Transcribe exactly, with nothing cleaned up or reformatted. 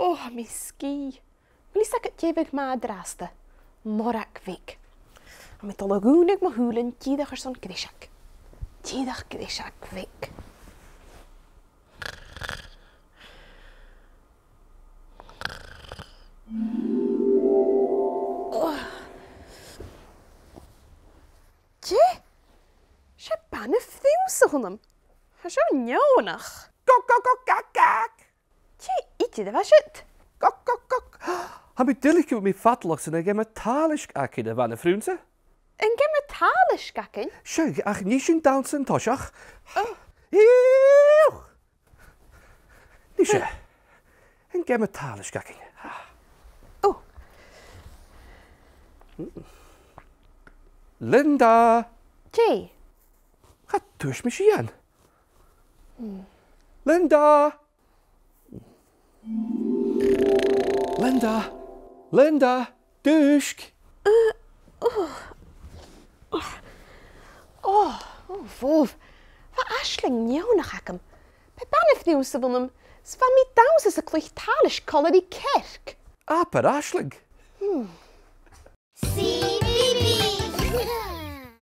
Ò, tha mi sgìth. A bheil fhios agad dè bhiodh math an-dràsta? Morag bheag. Tha mi a' dol a dhùnadh mo shùilean dìreach airson greiseag. Dìreach greiseag bheag. Dè? 'S e bana-phrionnsa a th' annam. Tha seo neònach. Gog, gog, gog, gag, gag! Dè idir a bha siud? Gog, gog, gog! Tha mi duilich gum bi mi fadalach san geama tàlais againn, a bhana-phrionnsa. An geama tàlais againn? Seadh, ach nì sinn dannsa an toiseach. Ò. Iuch! Nise, an geama tàlais againn. Ò. Linda! Dè? Cha tuirt mi sìon. Linda! Linda! Linda! Dùisg! Ò, ò, bhobh. Bha aisling neònach agam. B' e bana-phrionnsa a bh' annam, 's bha mi a' dannsa 's a' cluich tàlais còmhla ri cearc. Abair aisling. Hmm.